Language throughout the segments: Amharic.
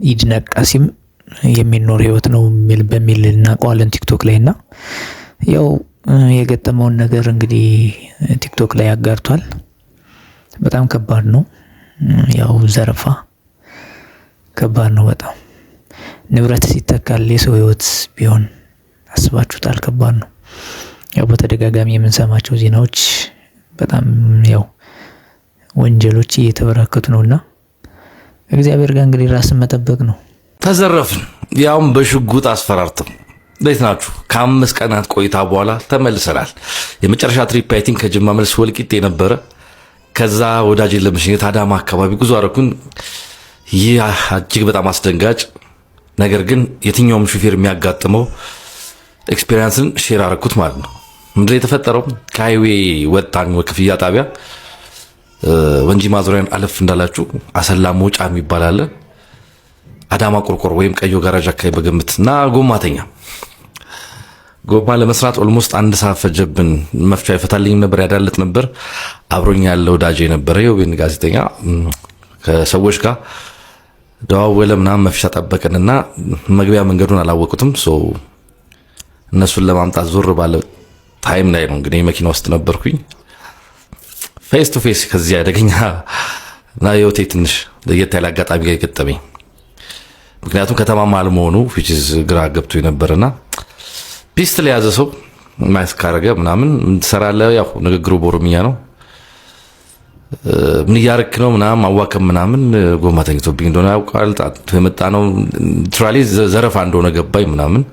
ይድነቅ ቃሲም የሚኖር ህይወት ነው በሚል እናውቀዋለን ቲክቶክ ላይ። እና ያው የገጠመውን ነገር እንግዲህ ቲክቶክ ላይ አጋርቷል። በጣም ከባድ ነው። ያው ዘረፋ ከባድ ነው በጣም። ንብረት ሲተካል የሰው ህይወት ቢሆን አስባችሁታል? ከባድ ነው። ያው በተደጋጋሚ የምንሰማቸው ዜናዎች በጣም ያው ወንጀሎች እየተበራከቱ ነውና እግዚአብሔር ጋር እንግዲህ ራስን መጠበቅ ነው። ተዘረፍን፣ ያውም በሽጉጥ አስፈራርተው። እንዴት ናችሁ? ከ5 ቀናት ቆይታ በኋላ ተመልሰናል። የመጨረሻ trip I think ከጅማ መልስ ወልቂጤ ነበረ። ከዛ ወዳጄን ለመሸኘት አዳማ አካባቢ ጉዞ አደረኩኝ። ይህ እጅግ በጣም አስደንጋጭ ነገር ግን የትኛውም ሹፌር የሚያጋጥመው experience ን share አደረኩት ማለት ነው። ምንድን የተፈጠረው? ከ highway ወጣን፣ ክፍያ ጣቢያ ወንጂ ማዞሪያን አለፍ እንዳላችሁ አሰላ መውጫ የሚባል አለ። አዳማ ቆርቆሮ ወይም ቀዮ ጋራዥ አካባቢ በግምት እና ጎማተኛ ጎማ ለመስራት almost አንድ ሰዓት ፈጀብን። መፍቻ ይፈታልኝም ነበር፣ ያዳልጥ ነበር። አብሮኝ ያለ ወዳጅ የነበረ የወቤን ጋዜጠኛ ከሰዎች ጋር ደዋወለ ምናምን፣ መፍቻ ጠበቅንና መግቢያ መንገዱን አላወቁትም። እነሱን ለማምጣት ዞር ባለ time ላይ ነው እንግዲህ መኪና ውስጥ ነበርኩኝ። Face to face ከዚህ አደገኛ እና ህይወቴ ትንሽ ለየት ያለ አጋጣሚ ጋር የገጠመኝ፣ ምክንያቱም ከተማ መሀል መሆኑ which is ግራ ገብቶ የነበረና pistol የያዘ ሰው ማስክ አረገ ምናምን፣ ትሰራለህ? ያው ንግግሩ በኦሮምኛ ነው። ምን እያረክ ነው ምናምን አዋከም ምናምን፣ ጎማ ተኝቶብኝ እንደሆነ ያውቃል። የመጣ ነው literally ዘረፋ እንደሆነ ገባኝ ምናምን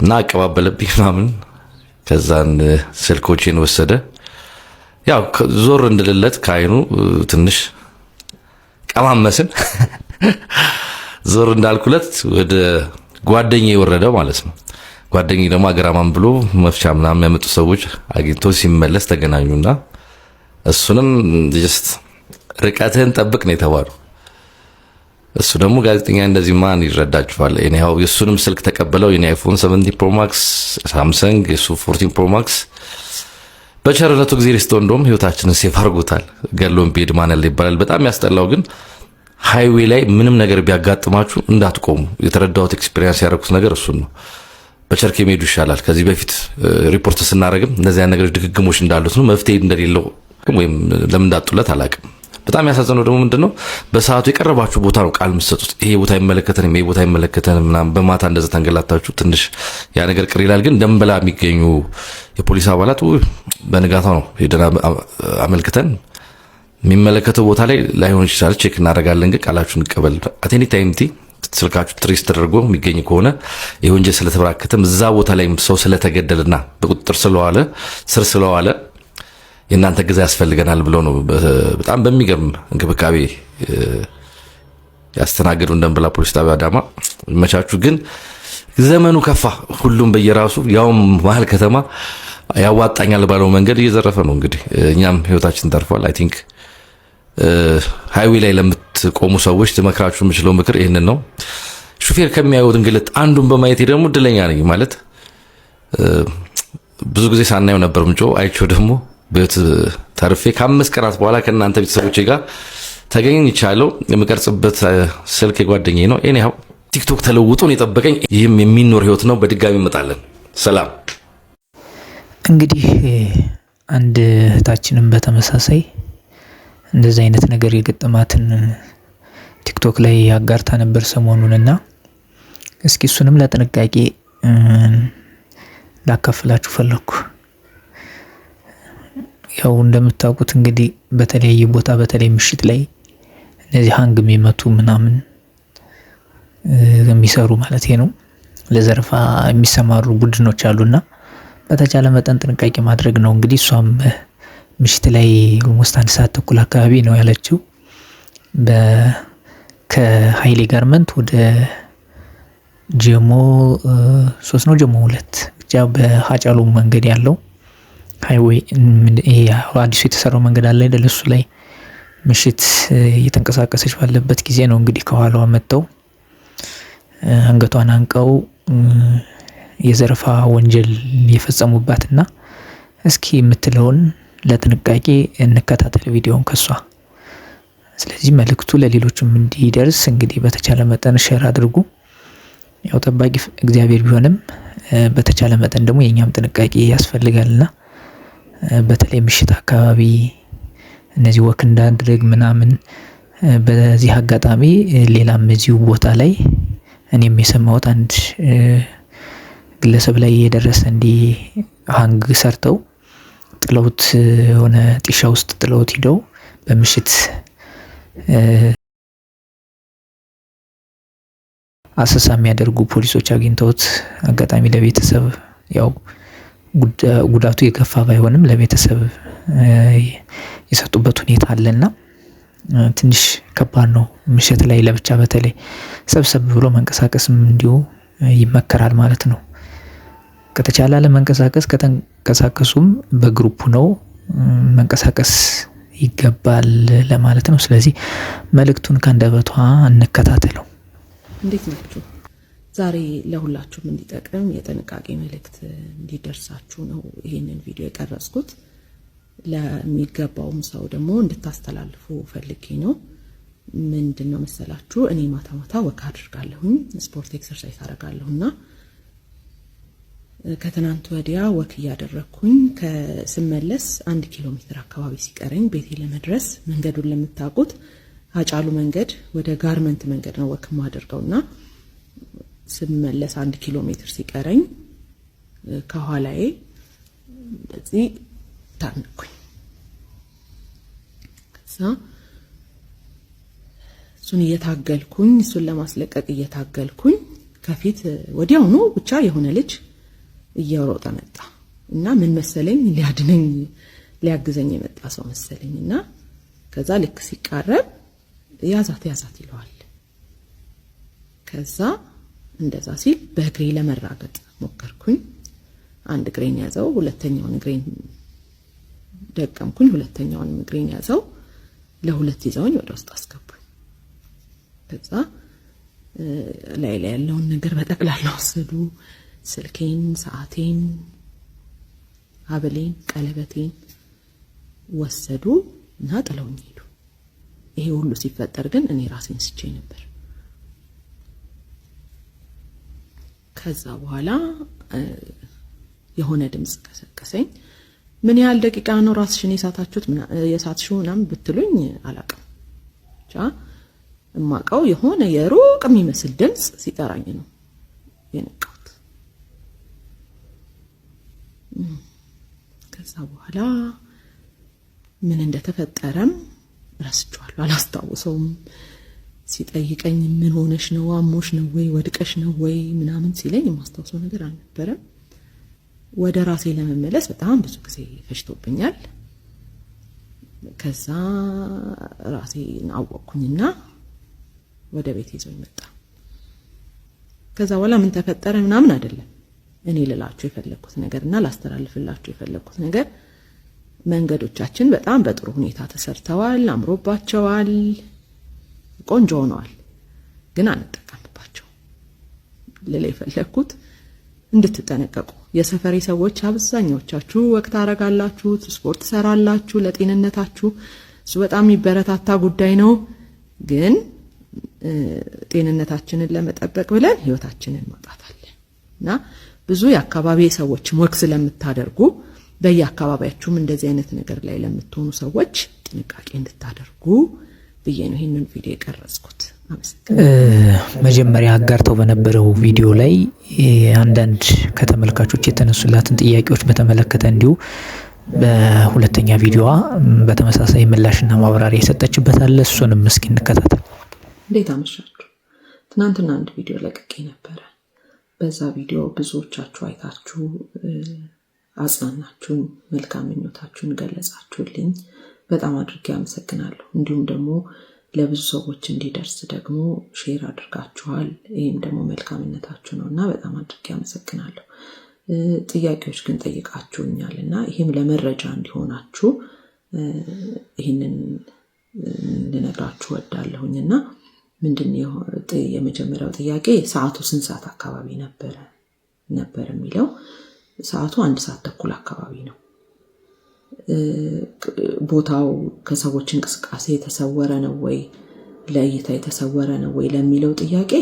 እና አቀባበለብኝ ምናምን። ከዛን ስልኮቼን ወሰደ። ያው ዞር እንድልለት ከአይኑ ትንሽ ቀማመስን። ዞር እንዳልኩለት ወደ ጓደኛዬ የወረደው ማለት ነው። ጓደኛዬ ደግሞ አገራማን ብሎ መፍቻ ምናምን ያመጡ ሰዎች አግኝቶ ሲመለስ ተገናኙና እሱንም just ርቀትህን ጠብቅ ነው የተባለው። እሱ ደግሞ ጋዜጠኛ እንደዚህ ማን ይረዳችኋል? Anyhow የእሱንም ስልክ ተቀበለው። የኔ iPhone 17 Pro Max Samsung፣ የሱ 14 Pro Max። በቸርነቱ ጊዜ ሪስቶ እንደውም ህይወታችንን save አድርጎታል። ገሎን ቢሄድ ማን ያለ ይባላል። በጣም ያስጠላው ግን highway ላይ ምንም ነገር ቢያጋጥማችሁ እንዳትቆሙ። የተረዳሁት experience ያደረኩት ነገር እሱን ነው። በቸርኬ መሄዱ ይሻላል። ከዚህ በፊት ሪፖርት ስናደርግም እነዚያ ነገሮች ድግግሞች እንዳሉት ነው። መፍትሄ እንደሌለው ወይም ለምን እንዳጡለት አላውቅም። በጣም ያሳዘነው ደግሞ ምንድን ነው፣ በሰዓቱ የቀረባችሁ ቦታ ነው ቃል የምትሰጡት። ይሄ ቦታ አይመለከተንም፣ ይሄ ቦታ አይመለከተንም ምናምን። በማታ እንደዛ ተንገላታችሁ ትንሽ ያ ነገር ቅር ይላል። ግን ደንበላ የሚገኙ የፖሊስ አባላት በንጋታው ነው ሄደን አመልክተን፣ የሚመለከተው ቦታ ላይ ላይሆን ይችላል፣ check እናደርጋለን፣ ግን ቃላችሁን እንቀበል፣ at any time ስልካችሁ trace ተደርጎ የሚገኝ ከሆነ ይህ ወንጀል ስለተበራከተም እዛ ቦታ ላይ ሰው ስለተገደለና በቁጥጥር ስለዋለ ስር ስለዋለ የእናንተ እገዛ ያስፈልገናል ብለው ነው በጣም በሚገርም እንክብካቤ ያስተናገዱ ደንበላ ፖሊስ ጣቢያ አዳማ መቻችሁ። ግን ዘመኑ ከፋ። ሁሉም በየራሱ ያውም መሀል ከተማ ያዋጣኛል ባለው መንገድ እየዘረፈ ነው። እንግዲህ እኛም ህይወታችን ተርፏል። I think highway ላይ ለምትቆሙ ሰዎች ልመክራችሁ የምችለው ምክር ይህንን ነው። ሹፌር ከሚያዩት እንግልት አንዱን በማየቴ ደግሞ እድለኛ ነኝ። ማለት ብዙ ጊዜ ሳናየው ነበር ምጮ አይቼው ደግሞ በህይወት ተርፌ ከ5 ቀናት በኋላ ከእናንተ ቤተሰቦቼ ጋር ተገኝቻለሁ። የምቀርጽበት ስልክ የጓደኛዬ ነው። Anyhow ቲክቶክ ተለውጦን የጠበቀኝ ይህም የሚኖር ህይወት ነው። በድጋሚ እንመጣለን። ሰላም። እንግዲህ አንድ እህታችንም በተመሳሳይ እንደዚህ አይነት ነገር የገጠማትን ቲክቶክ ላይ አጋርታ ነበር ሰሞኑን። እና እስኪ እሱንም ለጥንቃቄ ላካፍላችሁ ፈለኩ። ያው እንደምታውቁት እንግዲህ በተለያየ ቦታ በተለይ ምሽት ላይ እነዚህ hang የሚመቱ ምናምን የሚሰሩ ማለት ነው፣ ለዘረፋ የሚሰማሩ ቡድኖች አሉና በተቻለ መጠን ጥንቃቄ ማድረግ ነው። እንግዲህ እሷም ምሽት ላይ almost 1 ሰዓት ተኩል አካባቢ ነው ያለችው፣ ከሀይሌ ጋርመንት ወደ ጀሞ 3 ነው ጀሞ 2 ብቻ በሀጫሉ መንገድ ያለው highway፣ ይሄ አዲሱ የተሰራው መንገድ አለ አይደል? እሱ ላይ ምሽት እየተንቀሳቀሰች ባለበት ጊዜ ነው እንግዲህ ከኋላዋ መጥተው አንገቷን አንቀው የዘረፋ ወንጀል የፈጸሙባትና እስኪ የምትለውን ለጥንቃቄ እንከታተል ቪዲዮን ከሷ። ስለዚህ መልእክቱ ለሌሎችም እንዲደርስ እንግዲህ በተቻለ መጠን share አድርጉ። ያው ጠባቂ እግዚአብሔር ቢሆንም በተቻለ መጠን ደግሞ የእኛም ጥንቃቄ ያስፈልጋልና በተለይ ምሽት አካባቢ እነዚህ walk እንዳድርግ ምናምን። በዚህ አጋጣሚ ሌላም እዚሁ ቦታ ላይ እኔም የሰማሁት አንድ ግለሰብ ላይ የደረሰ እንዲህ hang ሰርተው ጥለውት የሆነ ጢሻ ውስጥ ጥለውት ሂደው በምሽት አሰሳ የሚያደርጉ ፖሊሶች አግኝተውት አጋጣሚ ለቤተሰብ ያው ጉዳቱ የከፋ ባይሆንም ለቤተሰብ የሰጡበት ሁኔታ አለና ትንሽ ከባድ ነው። ምሽት ላይ ለብቻ በተለይ ሰብሰብ ብሎ መንቀሳቀስም እንዲሁ ይመከራል ማለት ነው። ከተቻለ አለመንቀሳቀስ፣ ከተንቀሳቀሱም በ group ነው መንቀሳቀስ ይገባል ለማለት ነው። ስለዚህ መልእክቱን ከአንደበቷ እንከታተለው። እንዴት ናችሁ? ዛሬ ለሁላችሁም እንዲጠቅም የጥንቃቄ መልእክት እንዲደርሳችሁ ነው ይህንን ቪዲዮ የቀረጽኩት። ለሚገባውም ሰው ደግሞ እንድታስተላልፉ ፈልጌ ነው። ምንድን ነው መሰላችሁ፣ እኔ ማታ ማታ walk አድርጋለሁኝ፣ ስፖርት exercise አደርጋለሁ እና ከትናንት ወዲያ walk እያደረግኩኝ ስመለስ 1 ኪሎ ሜትር አካባቢ ሲቀረኝ ቤቴ ለመድረስ መንገዱን ለምታውቁት አጫሉ መንገድ ወደ ጋርመንት መንገድ ነው walk የማደርገው እና ስመለስ 1 ኪሎ ሜትር ሲቀረኝ ከኋላዬ እንደዚህ ታነቅኩኝ። ከዛ እሱን እየታገልኩኝ እሱን ለማስለቀቅ እየታገልኩኝ ከፊት ወዲያውኑ ብቻ የሆነ ልጅ እየሮጠ መጣ እና ምን መሰለኝ ሊያድነኝ ሊያግዘኝ የመጣ ሰው መሰለኝ እና ከዛ ልክ ሲቃረብ ያዛት ያዛት ይለዋል። ከዛ እንደዛ ሲል በእግሬ ለመራገጥ ሞከርኩኝ። አንድ እግሬን ያዘው፣ ሁለተኛውን እግሬን ደቀምኩኝ፣ ሁለተኛውን እግሬን ያዘው። ለሁለት ይዘውኝ ወደ ውስጥ አስገቡኝ። ከዛ ላይ ላይ ያለውን ነገር በጠቅላላ ወሰዱ። ስልኬን፣ ሰዓቴን፣ ሀብሌን፣ ቀለበቴን ወሰዱ እና ጥለውኝ ሄዱ። ይሄ ሁሉ ሲፈጠር ግን እኔ ራሴን ስቼ ነበር። ከዛ በኋላ የሆነ ድምጽ ቀሰቀሰኝ። ምን ያህል ደቂቃ ነው ራስሽን የሳታችሁት የሳትሽው ምናምን ብትሉኝ አላውቅም። ብቻ እማውቀው የሆነ የሩቅ የሚመስል ድምጽ ሲጠራኝ ነው የነቃሁት። ከዛ በኋላ ምን እንደተፈጠረም ረስቼዋለሁ፣ አላስታውሰውም። ሲጠይቀኝ ምን ሆነሽ ነው፣ አሞሽ ነው ወይ ወድቀሽ ነው ወይ ምናምን ሲለኝ የማስታውሰው ነገር አልነበረም። ወደ ራሴ ለመመለስ በጣም ብዙ ጊዜ ፈጅቶብኛል። ከዛ ራሴን አወቅኩኝና ወደ ቤት ይዞኝ መጣ። ከዛ በኋላ ምን ተፈጠረ ምናምን አይደለም እኔ ልላችሁ የፈለግኩት ነገር እና ላስተላልፍላችሁ የፈለግኩት ነገር፣ መንገዶቻችን በጣም በጥሩ ሁኔታ ተሰርተዋል፣ አምሮባቸዋል፣ ቆንጆ ሆነዋል። ግን አንጠቀምባቸው። ልል የፈለግኩት እንድትጠነቀቁ፣ የሰፈሬ ሰዎች አብዛኛዎቻችሁ ወቅት ታረጋላችሁ፣ ስፖርት ትሰራላችሁ፣ ለጤንነታችሁ እሱ በጣም የሚበረታታ ጉዳይ ነው። ግን ጤንነታችንን ለመጠበቅ ብለን ህይወታችንን ማጣት አለ እና ብዙ የአካባቢ ሰዎችም walk ስለምታደርጉ በየአካባቢያችሁም እንደዚህ አይነት ነገር ላይ ለምትሆኑ ሰዎች ጥንቃቄ እንድታደርጉ ብዬ ነው ይህንን ቪዲዮ የቀረጽኩት። መጀመሪያ አጋርተው በነበረው ቪዲዮ ላይ አንዳንድ ከተመልካቾች የተነሱላትን ጥያቄዎች በተመለከተ እንዲሁ በሁለተኛ ቪዲዮዋ በተመሳሳይ ምላሽና ማብራሪያ የሰጠችበት አለ። እሱንም እስኪ እንከታተል። እንዴት አመሻችሁ? ትናንትና አንድ ቪዲዮ ለቅቄ ነበረ። በዛ ቪዲዮ ብዙዎቻችሁ አይታችሁ አጽናናችሁን፣ መልካም ምኞታችሁን ገለጻችሁልኝ። በጣም አድርጌ አመሰግናለሁ። እንዲሁም ደግሞ ለብዙ ሰዎች እንዲደርስ ደግሞ share አድርጋችኋል። ይህም ደግሞ መልካምነታችሁ ነው እና በጣም አድርጌ አመሰግናለሁ። ጥያቄዎች ግን ጠይቃችሁኛል እና ይህም ለመረጃ እንዲሆናችሁ ይህንን ልነግራችሁ ወዳለሁኝ እና ምንድን የመጀመሪያው ጥያቄ ሰዓቱ ስንት ሰዓት አካባቢ ነበር የሚለው፣ ሰዓቱ 1 ሰዓት ተኩል አካባቢ ነው። ቦታው ከሰዎች እንቅስቃሴ የተሰወረ ነው ወይ፣ ለእይታ የተሰወረ ነው ወይ ለሚለው ጥያቄ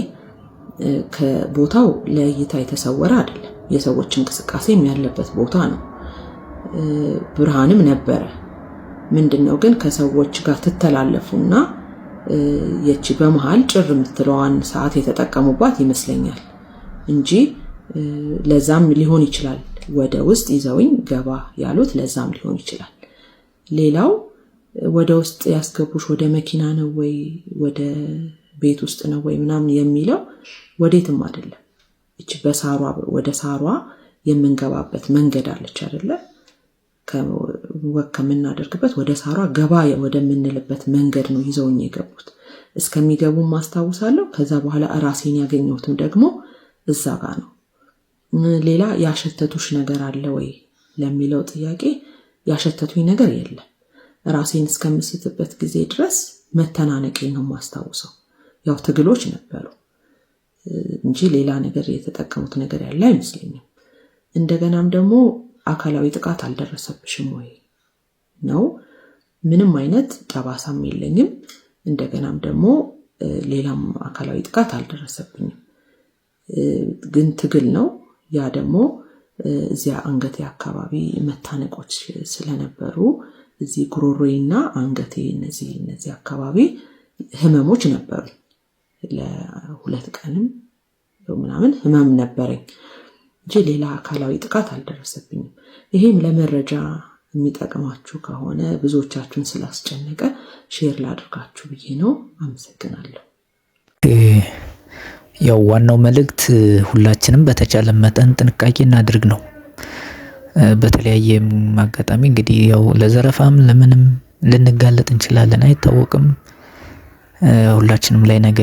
ከቦታው ለእይታ የተሰወረ አይደለም። የሰዎች እንቅስቃሴም ያለበት ቦታ ነው። ብርሃንም ነበረ። ምንድነው ግን ከሰዎች ጋር ትተላለፉና የቺ በመሃል ጭር የምትለዋን ሰዓት የተጠቀሙባት ይመስለኛል እንጂ ለዛም ሊሆን ይችላል ወደ ውስጥ ይዘውኝ ገባ ያሉት፣ ለዛም ሊሆን ይችላል። ሌላው ወደ ውስጥ ያስገቡሽ ወደ መኪና ነው ወይ ወደ ቤት ውስጥ ነው ወይ ምናምን የሚለው ወዴትም አይደለም። እቺ በሳሯ ወደ ሳሯ የምንገባበት መንገድ አለች አይደለ? Walk ከምናደርግበት ወደ ሳሯ ገባ ወደምንልበት መንገድ ነው ይዘውኝ የገቡት። እስከሚገቡ ማስታውሳለሁ። ከዛ በኋላ ራሴን ያገኘሁትም ደግሞ እዛ ጋ ነው። ሌላ ያሸተቱሽ ነገር አለ ወይ ለሚለው ጥያቄ ያሸተቱኝ ነገር የለም። ራሴን እስከምስትበት ጊዜ ድረስ መተናነቄን ነው የማስታውሰው። ያው ትግሎች ነበሩ እንጂ ሌላ ነገር የተጠቀሙት ነገር ያለ አይመስለኝም። እንደገናም ደግሞ አካላዊ ጥቃት አልደረሰብሽም ወይ ነው። ምንም አይነት ጠባሳም የለኝም። እንደገናም ደግሞ ሌላም አካላዊ ጥቃት አልደረሰብኝም። ግን ትግል ነው። ያ ደግሞ እዚያ አንገቴ አካባቢ መታነቆች ስለነበሩ እዚህ ጉሮሮዬና አንገቴ እነዚህ አካባቢ ህመሞች ነበሩ። ለ2 ቀንም ምናምን ህመም ነበረኝ እንጂ ሌላ አካላዊ ጥቃት አልደረሰብኝም። ይሄም ለመረጃ የሚጠቅማችሁ ከሆነ ብዙዎቻችሁን ስላስጨነቀ share ላድርጋችሁ ብዬ ነው። አመሰግናለሁ። ያው ዋናው መልእክት ሁላችንም በተቻለ መጠን ጥንቃቄ እናድርግ ነው። በተለያየ አጋጣሚ እንግዲህ ያው ለዘረፋም ለምንም ልንጋለጥ እንችላለን፣ አይታወቅም። ሁላችንም ላይ ነገ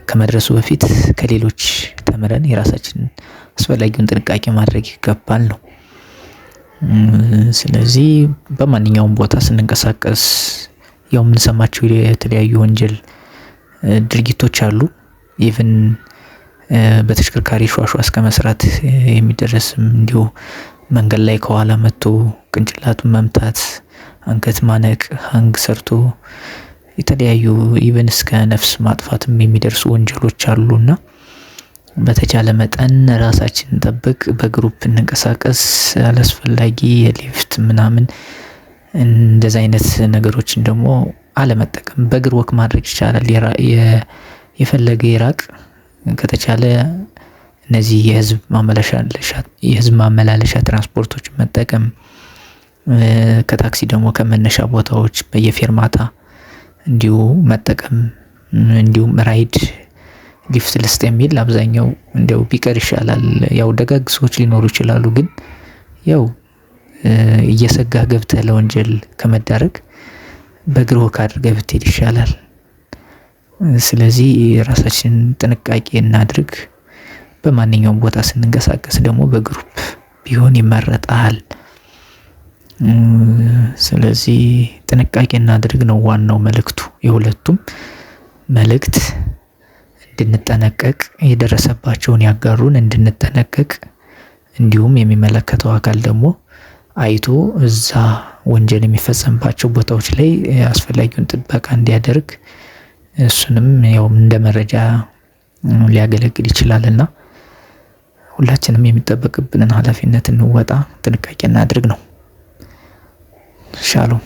ከመድረሱ በፊት ከሌሎች ተምረን የራሳችንን አስፈላጊውን ጥንቃቄ ማድረግ ይገባል ነው። ስለዚህ በማንኛውም ቦታ ስንንቀሳቀስ ያው የምንሰማቸው የተለያዩ ወንጀል ድርጊቶች አሉ። Even በተሽከርካሪ ሿሿ እስከ መስራት የሚደረስም እንዲሁ መንገድ ላይ ከኋላ መጥቶ ቅንጭላቱን መምታት፣ አንገት ማነቅ፣ hang ሰርቶ የተለያዩ even እስከ ነፍስ ማጥፋትም የሚደርሱ ወንጀሎች አሉና በተቻለ መጠን ራሳችንን እንጠብቅ፣ በ group እንንቀሳቀስ። አላስፈላጊ የሊፍት ምናምን እንደዛ አይነት ነገሮችን ደግሞ አለመጠቀም፣ በእግር walk ማድረግ ይቻላል። የፈለገ ይራቅ ከተቻለ እነዚህ የህዝብ ማመላለሻ ትራንስፖርቶችን መጠቀም፣ ከታክሲ ደግሞ ከመነሻ ቦታዎች በየፌርማታ እንዲሁ መጠቀም፣ እንዲሁም ራይድ ሊፍት ልስጥ የሚል አብዛኛው እንደው ቢቀር ይሻላል። ያው ደጋግ ሰዎች ሊኖሩ ይችላሉ፣ ግን ያው እየሰጋህ ገብተህ ለወንጀል ከመዳረግ በእግር walk አድርገህ ብትሄድ ይሻላል። ስለዚህ ራሳችንን ጥንቃቄ እናድርግ። በማንኛውም ቦታ ስንንቀሳቀስ ደግሞ በ group ቢሆን ይመረጣል። ስለዚህ ጥንቃቄ እናድርግ ነው ዋናው መልእክቱ። የሁለቱም መልእክት እንድንጠነቀቅ፣ የደረሰባቸውን ያጋሩን እንድንጠነቀቅ፣ እንዲሁም የሚመለከተው አካል ደግሞ አይቶ እዛ ወንጀል የሚፈጸምባቸው ቦታዎች ላይ አስፈላጊውን ጥበቃ እንዲያደርግ እሱንም ያው እንደ መረጃ ሊያገለግል ይችላልና ሁላችንም የሚጠበቅብንን ኃላፊነት እንወጣ፣ ጥንቃቄ እናድርግ ነው። ሻሎም።